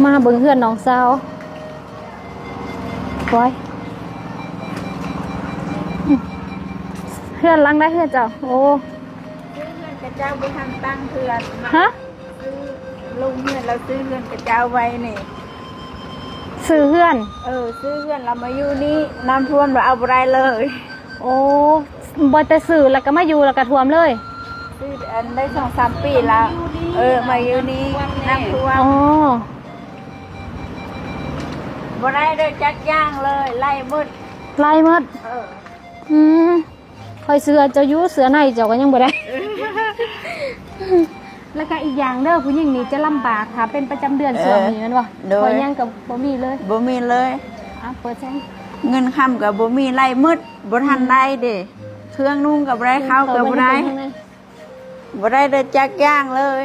ມາເບິ່ງເຮືອນນ້ອງສາວ. ໂອ້ຍ ເຮືອນຫຼັງໃດເຮືອນເຈົ້າ? ໂອ້ ຊື້ເຮືອນຂະເຈົ້າ ບໍ່ທັນຕັ້ງເຮືອນ. ຮະ? ຊື້ ລຸງເຮືອນລາວຊື້ເຮືອນຂະເຈົ້າໄວ້ນີ້. ຊື້ເຮືອນ? ເອີ ຊື້ເຮືອນລາວມາຢູ່ນີ້ ນ້ຳຖ້ວມລາວເອົາບໍ່ໄດ້ເລີຍ. ໂອ້ ບໍ່ແຕ່ຊື້ແລ້ວກໍມາຢູ່ແລ້ວກໍຖ້ວມເລີຍ? ຊື້ອັນໄດ້ສອງສາມປີແລ້ວ. ເອີ ມາຢູ່ນີ້ນ້ຳຖ້ວມ. ອໍ ບໍ່ໄດ້ເດີຈັກຢ່າງເລີຍ ໄລ່ໝົດ ໄລ່ໝົດ. ເອີ ອືມ ຂ້ອຍເຊື່ອເຈົ້າຢູ່ ເສື້ອໃນເຈົ້າກໍຍັງບໍ່ໄດ້. ແລ້ວກໍອີກຢ່າງເດີ ຜູ້ຍິງນີ້ຈະລຳບາກ ຖ້າເປັນປະຈຳເດືອນ ເອີ ຊ່ວງນີ້ແມ່ນບໍ່? ໂດຍ ຂ້ອຍຫຍັງກໍບໍ່ມີເລີຍ. ບໍ່ມີເລີຍ. ອ່າ ເປີດແສງ. ເງິນຄຳກໍບໍ່ມີ ໄລ່ໝົດ ບໍ່ທັນໄດ້ເດ້. ເຄື່ອງນຸ່ງກໍບໍ່ໄດ້ ເຂົ້າກໍບໍ່ໄດ້ ບໍ່ໄດ້ເດີຈັກຢ່າງເລີຍ.